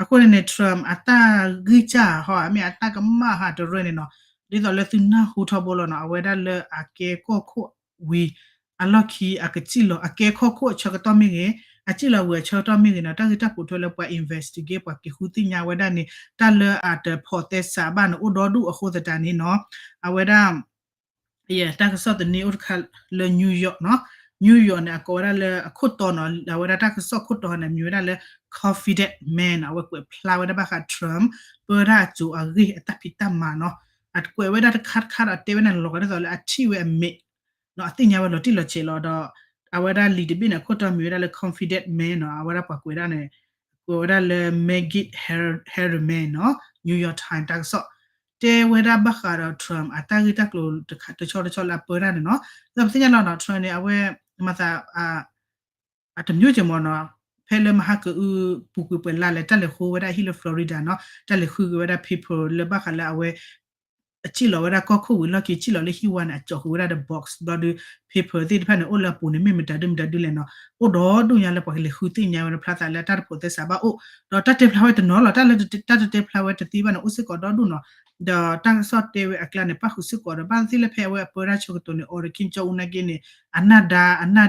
အဃိန့ၣ်န့ၣ် Trump အတၢ်ဂံၢ်စၢ်ဟီ မ့ၢ်အတၢ်ကမၣ်ဟးတရၢန့ၣ်နီၤ ဒ်သိးလၢသုနၢ်ဟူထီဘိလီၤနီၤ အဝဲဒၣ်လၢအကဲကီၢ်ခိၣ်ဝံၤ အလီၢ်ခံအကစံၣ်လီၤ အကဲကီၢ်ခိၣ်အဆၢကတီၢ်မ့ၢ်ဂ့ၤ အစံၣ်လီၤဝံၤအဆၢကတီၢ်မ့ၢ်ဂ့ၤနီၤ တၢ်ဂ့ၢ်တၢ်ပိာ်ထွဲလၢပှၤ investigate ပှၤက့ၤဃုသ့ၣ်ညါဝဲဒၣ်န့ၣ် တၢ်လၢအတဖိးသဲစးဘၣ်န့ၣ် အိၣ်ဒီဒူၣ်အဃိသတးန့ၣ်နီၤ အဝဲဒၣ် ယဲ တၢ်ကစီၣ်သန့အိၣ်တခါလၢ New York နီၤ New York န့ၣ် အကိးဝဲဒၣ်လၢအခိၣ်တီနီၤ အဝဲဒၣ်တၢ်ကစီၣ်ခိၣ်တီန့ၣ် မံၤဝဲဒၣ်လၢ Confident Man နီၤ အဝဲကွဲးဖျါဝဲဒၣ်ဘၣ်ဃး Trump ပၢတၢ်အစိၤအဂ့ၢ်အတၢ်ဖံးတၢ်မၤနီၤ အကွဲးဝဲဒၣ်တခါတခါဒီးတဲဝဲန့ၣ်လီၤဂာ်ဒ်သိးလၢအထံၣ်ဝဲအမဲာ် နီၤ အသ့ၣ်ညါဝဲလီၤတံၢ်လီၤဆဲးလီၤဒီး အဝဲဒၣ်လံာ်တဘ့ၣ်န့ၣ် အခိၣ်တီမံၤဝဲဒၣ်လၢ Confident Man နီၤ အဝဲဒၣ်ပှၤကွဲးဒၣ်န့ၣ် ကွဲးဝဲဒၣ်လၢ Maggie Haberman နီၤ New York Times တၢ်ကစီၣ် တဲဝဲဒၣ်ဘၣ်ဃးဒီး Trump အတၢ်ဂ့ၢ်တၢ်ကျိၤတဆီတဆီလၢအပၢတၢ်န့ၣ်နီၤ ဒီးပသ့ၣ်ညါလီၤနီၤ Trump န့ၣ် အဝဲ မၤသး အတမျိုးက့ၤမ့ၢ်နီၤ ဖဲလၢမဟါကအု ပူၤကွံာ်ပှဲၤလါလဲၤတၢ်လဲၤဃုဝဲဒၣ်ဟံၣ်လၢ Florida နီၤ တၢ်လဲၤဃုက့ၤဝဲဒၣ် paper လၢဘၣ်ဃးလၢအဝဲ အစံၣ်လီၤဝဲဒၣ်ကီၢ်ခိၣ်ဝံၤလီၢ်ခံ စံၣ်လီၤလၢဟံၣ်ဝါန့ၣ် အကၠီဃုာ်ဝဲဒၣ်ဒီး box ဘျီဒီး paper သ့ၣ်တဖၣ်န့ၣ် အိၣ်လၢအပူၤန့ၣ် မ့ၢ်မတၤဒုမတၤဒုလဲၣ်နီၤ အိၣ်ဒီဒူၣ်ညါလၢပှၤကလဲၤဃုသ့ၣ်ညါဝဲဖျါသးလၢတၢ်တဖိးသဲစးဘၣ်အိၣ် ဒီးတၢ်တဲဖျါဝဲတနီၤလီၤ တၢ်လၢတၢ်တတဲဖျါဝဲတသ့ဘၣ်န့ၣ် အိၣ်စ့ၢ်ကီးဒီဒူၣ်နီၤ ဒီးတၢ်ကစီၣ်တဲဝဲအကျါန့ၣ် ပၣ်ဃုာ်စ့ၢ်ကီးဒီး ဘၣ်သ့ၣ်လၢဖဲအဝဲအပၢတၢ်ဆၢကတီၢ်န့ၣ် အီၤဒီး Kim Jong Un နာ်က့န့ၣ် အနၢ်ဒါ အနၢ်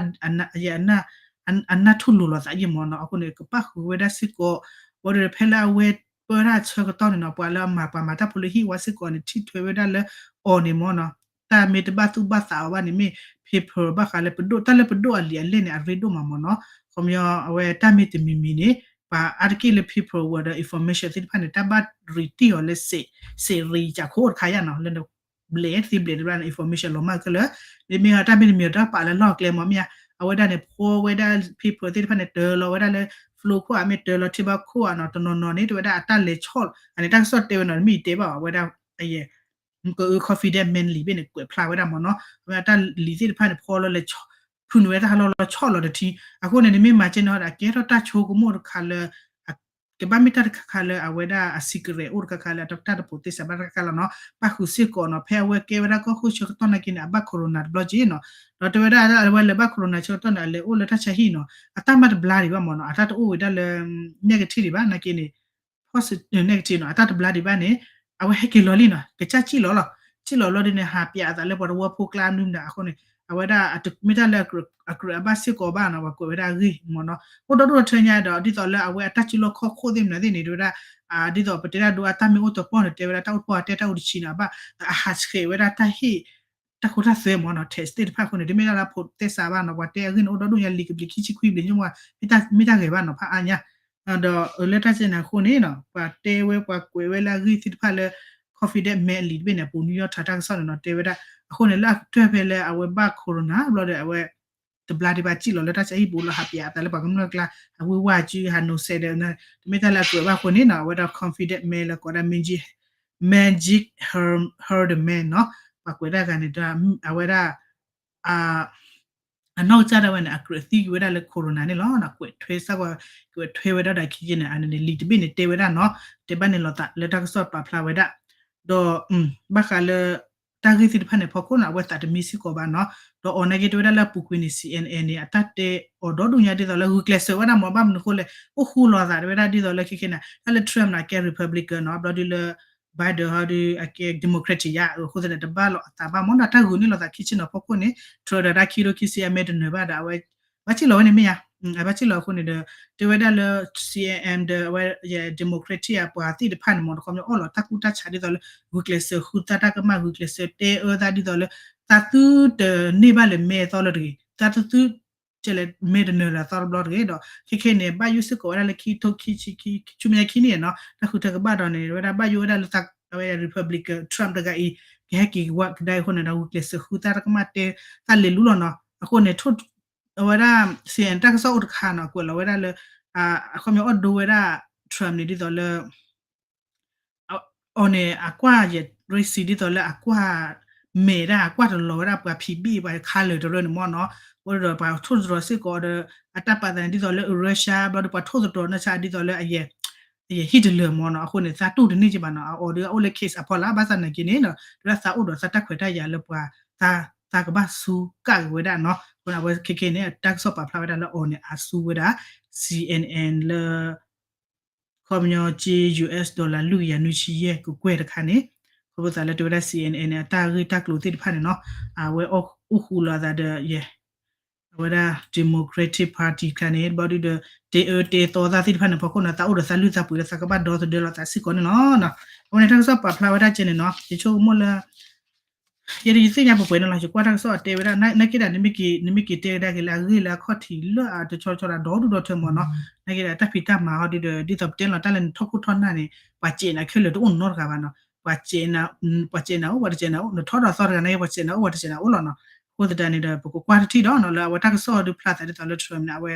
အနၢ်ထူၣ်လိာ်လီၤသးယဲၢ်မ့ၢ်နီၤ အဃိန့ၣ် ကပၣ်ဃုာ်ဝဲဒၣ်စ့ၢ်ကီး ဝဲဒီးဖဲလၢအဝဲပၢတၢ်ဆၢကတီၢ်န့ၣ်နီၤ ပှၤလၢအမၤပှၤမၤတၢ်ဖိလၢဟံၣ်ဝါစ့ၢ်ကီးန့ၣ် ထံၣ်ထွဲဝဲဒၣ်လၢအီၤန့ၣ်မ့ၢ်နီၤ တၢ်မ့ၢ်တဘၣ်သူၣ်ဘၣ်သးအီၤဘၣ်န့ၣ် မ့ၢ် paper ဘၣ်ဃးလၢပဒိၣ် တၢ်လၢပဒိၣ်အလံာ်အလဲၢ်န့ၣ် အရ့ဒိၣ်မးမ့ၢ်နီၤ ခီပညီအဝဲတၢ်မ့ၢ်တမံၤမံၤန့ၣ် ပှၤအါတက့ၢ်လၢ paper ဝဲဒီး information သ့ၣ်တဖၣ်န့ၣ် တၢ်ဘၣ်ရံးတံၢ်အီၤလၢ စ့ရံးကးခိၣ်အိၣ်တခါယါနီၤ လၢ ဘျဲၣ်သ့ဘျဲၣ်တဘျီန့ၣ် information လီၤမၢ်ခဲလၢာ်, မ့မ့ၢ်တၢ်မ့ၢ်တမံၤတၢ်ပာ်လၢလီၢ်ကျဲမ့ၢ်မ့ၢ်ဧါ, အဝဲဒၣ်န့ၣ် ဖှီဝဲဒၣ် paper သ့ၣ်တဖၣ်န့ၣ် တၢလီၤဝဲဒၣ်လၢ floor ခိၣ်ဧါ မ့ၢ်တၢလီၤထံဘၣ်ခိၣ်ဧါနီၤ, တနီၤနီၤန့ၣ် တဲဝဲဒၣ်အတၢ်လဲၤဆီၣ် အန့ၣ်တၢ်ကစီၣ်တဲဝဲနီၤ တမ့ၢ်တဲဘၣ် အဝဲဒၣ် က confidential မ့ၢ်လံာ်ဘ့ၣ်န့ၣ် ကွဲးဖျါဝဲဒၣ်မ့ၢ်နီၤ, အဝဲဒၣ်တၢ်လံာ်သ့ၣ်တဖၣ်န့ၣ် ဖှီလီၤလဲၤဆီၣ် ဖုၣ်န့ၢ်ဝဲတၢ်ဟးလီၤလီၤဆီၣ်လီၤတထံ, အဃိန့ၣ် နမ့ၢ်မၤကဲန့ၣ်ဒီး အကဲထီၣ်တၢ်ဆိကမိၣ်တခါလၢ ကဘၣ်မ့ၢ်တၢ်တခါခါလၢအဝဲဒၣ်အ secret အိၣ်တခါခါလၢတၢ်တပိာ်သ့စးဘၣ်တခါခါလီၤနီၤ, ပၣ်ဃုာ်စ့ၢ်ကီးနီၤ, ဖဲအဝဲကဲဝဲဒၣ်ကီၢ်ခိၣ်ဆၢကတီၢ်နာ်က့န့ၣ် အဘၣ် corona တဘျီက့နီၤ, ဒီးတဲဝဲဒၣ်အဝဲလၢဘၣ် corona ဆၢကတီၢ်န့ၣ် အလဲၤအိၣ်လၢတၢ်ဆါဟံၣ်နီၤ, အတၢ်မၤတဘျါဒံးဘၣ်မ့ၢ်နီၤ, အတၢ်တအိၣ်ဝဲဒၣ်လၢ negative ဒံးဘၣ်နာ်က့န့ၣ် positive negative နီၤ, အတၢ်တဘျါဒံးဘၣ်န့ၣ် အဝဲဟဲက့ၤလီၤလံနီၤ, ကစၢ်စံၣ်လီၤလီၤ, စံၣ်လီၤလီၤဒ်န့ၣ် ဟးပၠးအသးလၢပှၤတဝၢဖိကျါမနုၤမနုၤအဃိန့ၣ် အဝဲဒၣ်မ့ၢ်တၢ်လၢ အကြၢးအဘၣ်စ့ၢ်ကီးဘၣ်နီၤ, ပှၤကွဲးဝဲဒၣ်အဂ့ၢ်မ့ၢ်နီၤ, အိၣ်ဒီဒူၣ်ဒီထၢညါဒီး ဒ်သိးလၢအဝဲအတၢ်စုလီၢ်ခီၣ်ခိၣ်သ့ၣ်မနုၤသ့ၣ်န့ၣ် တဲဝဲဒၣ် ဒ်သိးပတဲဒၣ်ဒိအတၢ်မ့ၢ်အိၣ်တပီၢ်န့ၣ် တဲဝဲဒၣ်တၢ်အိၣ်တပီၢ်တဲတၢ်အိၣ်တဆံးနီၤ, ဘၣ် အဟးဆှဲးဝဲဒၣ်တၢ်ဟ့ၣ် တၢ်ခိတၢ်သွဲမ့ၢ်နီၤ, test သ့ၣ်တဖၣ်အဃိန့ၣ် တမ့ၢ်ဒၣ်လၢဖိးသဲစးဘၣ်နီၤ, ပှၤတဲအဂ့ၢ်န့ၣ် အိၣ်ဒီဒူၣ်ညါလံာ်ကဘျံးခံဆံခွံဘျံးညါ မ့ၢ်တၢ်ဂဲၤဘၣ်နီၤ ဖးအါညါ, ဒီးလၢတၢ်စဲန့ၣ်အဃိန့ၣ်နီၤ ပှၤတဲဝဲပှၤကွဲးဝဲလၢအဂ့ၢ်သ့ၣ်တဖၣ်လၢ confidential မ့ၢ်အလံာ်တဘ့ၣ်န့ၣ် အပူၤ New York Times တၢ်ကစီၣ်န့ၣ်နီၤ တဲဝဲဒၣ်, အဃိန့ၣ် လၢအကတၢၢ်ဖဲလၢအဝဲဘၣ် corona ဘျီဒီး အဝဲ တဘျါဒံးဘၣ်စံၣ်လီၤလၢတၢ်ဆါဟံၣ်ပူၤလီၤ ဟးပၠးအသးလၢပှၤကမျၢၢ်ကျါ အဝဲဝါစု ဟးနိးစဲးဒီး တမ့ၢ်တၢ်လၢအကြၢးဘၣ်အဃိန့ၣ်နီၤ အဝဲဒၣ် confidential မ့ၢ်လၢကိးဒၣ် Maggie Her- Haberman နီၤ, ပှၤကွဲးတၢ်ဂၤန့ၣ် အဝဲဒၣ် အနီၢ်ကစၢ်ဒၣ်ဝဲန့ၣ် အကြၢးသံကွံာ်ဝဲဒၣ်လၢ corona န့ၣ်လီၤ, ကွဲးထွဲစ့ၢ်ကီး ကွဲးထွဲဝဲဒၣ်ဒီးခံက့န့ၣ် အန့ၣ်န့ၣ် လံာ်တဘ့ၣ်န့ၣ်တဲဝဲဒၣ်နီၤ, တဲဘၣ်န့ၣ်လီၤသးလၢတၢ်ကစီၣ်ပာ်ဖျါဝဲဒၣ်, ဒီး ဘၣ်ဃးလၢ တၢ်ဂ့ၢ်သ့ၣ်တဖၣ်န့ၣ် ဖီခိၣ်န့ၣ် အဝဲသးတမံစ့ၢ်ကီးဘၣ်နီၤ, ဒီးအီၤနာ်က့တဲဝဲဒၣ်လၢအပူၤကွံာ်န့ၣ် CNN န့ၣ် အတၢ်တဲအီၤဒီဒူၣ်ညါဒ်သိးလၢဂုာ်ကျဲးစၢးဝဲဒၣ်မ့ၢ် ဘၣ်မနုၤအဃိလဲၣ် အိၣ်ဃူလိာ်သးတဲဝဲဒၣ်ဒ်သိးလၢခဲခဲန့ၣ် တၢ်လၢ Trump န့ၣ် အကဲ Republican နီၤ, ဘျီဒုလၢ Biden ဟီဒု အကဲ Democrat ယါ, အဃိသတးန့ၣ် တဘၣ်လိာ်အသးဘၣ်မ့ၢ်နီၤ, တၢ်ဂုာ်န့ၢ်လိာ်သးခံဆ့ၣ်နီၤ ဖီခိၣ်န့ၣ် Trump ဒီးတၢ်ခံဒိၣ်ခံဆံအမဲာ်တနၢၤဘၣ်ဒီး အဝဲ ဘၣ်စံၣ်လီၤဝဲန့ၣ်မ့ၢ်ယါ, အဘၣ်စံၣ်လီၤအဃိန့ၣ်ဒီး တဲဝဲဒၣ်လၢ CNN ဒီးအဝဲ Democratic အပှၤသ့ၣ်တဖၣ်န့ၣ်မ့ၢ် တခီပညီအီၣ်လီၤတၢ်ကူၣ်တၢ်ဆးဒ်သိးလၢ ဂုာ်ကျဲးစၢးဃုသးတၢ်ကမၣ် ဂုာ်ကျဲးစၢးတဲအၢသးဒ်သိးလၢ သးသုတန့ၢ်ဘၣ်လၢမဲာ်အသီလၢတဂ့ၤ, သးသုသု ကလဲၣ်မဲာ်တနၢၤလၢအသီတဘျီတဂ့ၤဒီး ခဲခဲန့ၣ် ဘၣ်ယိၣ်စ့ၢ်ကီးဝဲဒၣ်လၢခံထိခံဆံခံ ဆူမဲာ်ညါခံန့ၣ်နီၤ, တၢ်ဃုထၢကဘၣ်ဒီးန့ၣ် ဝဲဒၣ်ဘၣ်ယိၣ်ဝဲဒၣ်လၢသး အဝဲ Republican Trump တဂၤအံၤ ကဟဲက့ၤဝဲကဒါအံၤအဃိန့ၣ်ဒီး ဂုာ်ကျဲးစၢးဃုသးတၢ်ကမၣ်တဲ သးလဲၤလူလီၤနီၤ, အဃိန့ၣ် အဝဲဒၣ် CNN တၢ်ကစီၣ်အိၣ်တခါနီၤ ကွဲးလီၤဝဲဒၣ်လၢ အခီပညီအီၣ်ဒိဝဲဒၣ် Trump န့ၣ် ဒ်သိးလၢ အီၤန့ၣ် အကွၢ်ယဲၢ် race ဒ်သိးလၢအကွၢ် မဲာ်ဒၣ်အကွၢ်တလီၤဝဲဒၣ်ပှၤဖံးဘ့ၣ်ပှၤ color တရၢန့ၣ်မ့ၢ်နီၤ, အဃိဒီးပှၤထိၣ်သတြီၤစ့ၢ်ကီးဒီး အတၢ်ပာ်သးန့ၣ် ဒ်သိးလၢ Russia ဘျီဒီးပှၤထိၣ်သတြီၤနီၢ်ဆါဒ်သိးလၢအယဲၢ် ယဟံၣ်တလၢာ်မ့ၢ်နီၤ, အဃိန့ၣ် သးတူၢ်တန့ၢ်က့ဘၣ်နီၤ, အအိၣ်ဒီးအအိၣ်လၢ case အဖီလာ် ဘၣ်ဆၣ်သနာ်က့န့ၣ်ဒီး တဝဲဒၣ်သးအိၣ်ဒီးသးတၢ်ခွဲးတၢ်ယာ်လၢပှၤ သးကဘၣ်စူးကၣ်က့ၤဝဲဒၣ်နီၤ, အဃိန့ၣ်အဝဲခဲခဲန့ၣ် တၢ်ကစီၣ်ပာ်ဖျါဝဲဒၣ်လၢအီၤန့ၣ် အစူးဝဲဒၣ် C N N လၢ ခီပညီက့ US dollar လွံၢ်ကယၤနွံဆံယဲၢ်ကကွဲၢ်တခါန့ၣ်, ခီဖျိသးလၢတဝဲဒၣ် C N N န့ၣ် အတၢ်ဂ့ၢ်တၢ်ကျိၤသ့ၣ်တဖၣ်န့ၣ်နီၤ, အဝဲအိၣ်ဃူလီၤသးဒီး ယဲ အဝဲဒၣ် Democratic Party တခါန့ၣ် ဘၣ်ဒုဒီး တဲအၢတဲသီသးသ့ၣ်တဖၣ်န့ၣ် ဖီခိၣ်န့ၣ် သးအိၣ်ဒီးသးလုၢ်သးပှ့ၤလၢသးကဘၣ်ဒီသဒၢလီၤသးစ့ၢ်ကီးန့ၣ်လီၤ. အဝဲန့ၣ်တၢ်ကစီၣ်ပာ်ဖျါဝဲဒၣ်ကဲန့ၣ်နီၤ, ယဆိကမိၣ်လၢ ယဲဒၣ်ယသ့ၣ်ညါပှဲၤပှဲၤန့ၣ်လီၤ, ယကွၢ်တၢ်ကစီၣ်အတဲဝဲဒၣ် နာ်က့ဒၣ် နမ့ၢ်က့ၤတဲကဒါက့ၤလၢအဂ့ၢ်လၢအခီၣ်ထံးလၢအတဆီတဆီဒီး ဒီဒူၣ်ဒီထၢမ့ၢ်နီၤ, နာ်က့ဒၣ်တၢ်ဖံးတၢ်မၤဟီဒုဒီး ဒ်သိးပတဲလီၤတၢ်လၢနထီၣ်ခိၣ်ထီၣ်နၢ်န့ၣ် ပှၤစဲးနၤခဲလၢာ်တအိၣ်နီတဂၤဘၣ်နီၤ, ပှၤစဲး ပှၤစဲးနၤအိၣ် ပှၤတစဲးနၤအိၣ်, နထီၣ်ဒီးသီတဂၤနာ်က့ ပှၤစဲးနၤအိၣ် ပှၤတစဲးနၤအိၣ်လီၤနီၤ, အဃိသတးန့ၣ်ဒီး ပကကွၢ်တထံၣ်ဒီးနီၤ လၢအဝဲတၢ်ကစီၣ်ဒုဖျါသးဒ်သိးလၢ Trump န့ၣ် အဝဲ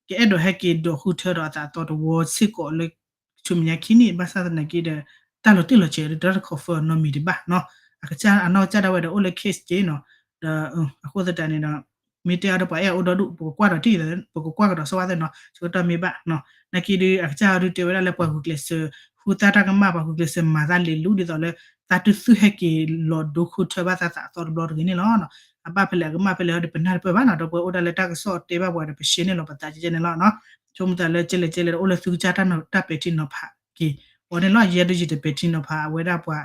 ကအဲၣ်ဒိးဟဲက့ၤဒိးဃုထၢဒီးအသးအသီတဝီစ့ၢ်ကီးလၢ ဆူမဲာ်ညါခံနံၣ် ဘၣ်ဆၣ်သနာ်က့ဒီး တၢ်လီၤတံၢ်လီၤဆဲးဒုးတၢ်တ confirm နီတမံၤဒံးဘၣ်နီၤ, အကစၢ်အနီၢ်ကစၢ်ဒၣ်ဝဲဒီးအိၣ်လၢ case က့နီၤ, ဒီးအဃိသတးန့ၣ်ဒီး မ့ၢ်တဲအီၤဒီးပှၤအဲၣ်အအိၣ်ဒီဒူၣ် ပကကွၢ်ဒီးထံၣ် ပကကွၢ်ကဒီးဆိဝဲသ့ၣ်နီၤ, ဆၢကတီၢ်မ့ၢ်ဘၣ်နီၤ, နာ်က့ဒုး အကစၢ်အီၤဒုးတဲဝဲဒၣ်လၢပှၤဂုာ်ကျဲးစၢး ဃုသၣ်တၢ်ကမၣ် ပှၤဂုာ်ကျဲးစၢးမၤသးလ့ၤလူဒ်သိးလၢ သးတသုဟဲက့ၤလီၤဒိဃုထၢဘၣ်သးသးအသီတဘျီတဂ့ၤန့ၣ်လီၤ. အဘၣ်ဖဲလဲၣ်အကမၣ်ဖဲလဲၣ်ဟီဒုး ပနၢ်တပၢၢ်ဘၣ်နီၤ, ဒီးပှၤအိၣ်ဒၣ်လၢတၢ်ကစီၣ်တဲဘၣ်ပှၤဒီး ပရှဲန့ၣ်လီၤပသးကဲန့ၣ်လီၤနီၤ, ဆိကမိၣ်သးလၢကဲလဲၣ်ကဲလဲၣ်ဒီး အိၣ်လၢသုကစၢ်တၢ်ပဲာ်ထံနီၤဖးက့ၤအီၤန့ၣ်လီၤ, ယဲဒုးယတပဲာ်ထံနီၤဖးအဝဲဒၣ်ပှၤ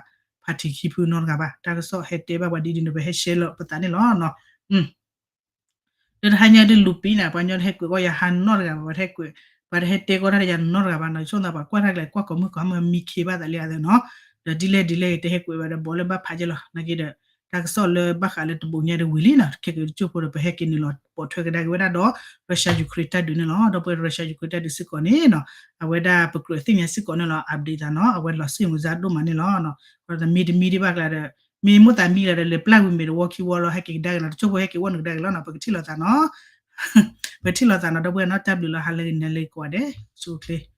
party ခံဖုနီတဂၤဘၣ်, တၢ်ကစီၣ်ဟဲတဲဘၣ်ပှၤဒ်ဒ်န့ၣ် ပဟဲရှဲလီၤပသးန့ၣ်လီၤနီၤ. ဒီးတဟါညါဒုးလူၤပံၤန့ၣ် ပှၤညီတဟဲကွဲးကီၢ်ယၤဟါနီတဂၤဘၣ်, ပှၤတဟဲကွဲး, ပှၤတဟဲတဲကီၢ်တၢ်ယၤနီတဂၤဘၣ်နီၤ, ဆိကမိၣ်သးပှၤကွၢ်တၢ်ကလဲၤကွၢ်ကိးမုၢ်ကိးမုၢ်မံခ့ဘၣ်သးလံအသးနီၤ, ဒီးဒ်လဲၣ်ဒ်လဲၣ်တဟဲကွဲးဘၣ်ဒီး ဘီလၢဘၣ်ဖးကဲလီၤ, နာ်က့ဒီး တၢ်ကစီၣ်လၢဘၣ်ဃးလၢတဘိညါဒီးဝံၤလံနီၤ, ခဲကတကၠိၢ်ဖိဒီး ပဟဲက့ၤနုာ်လီၤပိာ်ထွဲကဒါက့ၤဝဲဒၣ်ဒီး Russia Ukraine တၢ်ဒုးန့ၣ်လီၤ, ဒီးပဝဲ Russia Ukraine တၢ်ဒုးစ့ၢ်ကီးန့ၣ်နီၤ, အဝဲဒၣ်ပကြၢးသ့ၣ်ညါစ့ၢ်ကီးန့ၣ်လီၤ, update သးနီၤ, အဝဲလီၤစ့ၢ်မုၢ်စါဒိၣ်မးန့ၣ်လီၤ. မ့ၢ်တမံၤဒံးဘၣ်ကျါဒီး မ့ၢ်မိၣ်သးမံလၢဒီး လဲၤပျၢ်ဝံၤမ့ၢ်တဝီခံဝီလီၤ, ဟဲက့ၤကဒါက့ၤလီၤ, တကၠိၢ်ဖိဟဲက့ၤဝီနုာ်ကဒါက့ၤလီၤနီၤ, ပကထံၣ်လိာ်သးနီၤ, ပကထံၣ်လိာ်သးနီၤ, ဒီပုၢ်ဝဲၢ်နီၤ, တၢ်ဘျုးလီၤ, ဟါလၢဂ့ၤ နၤလၢဂ့ၤကိးဂၤဒဲး, ဆူၣ်ချ့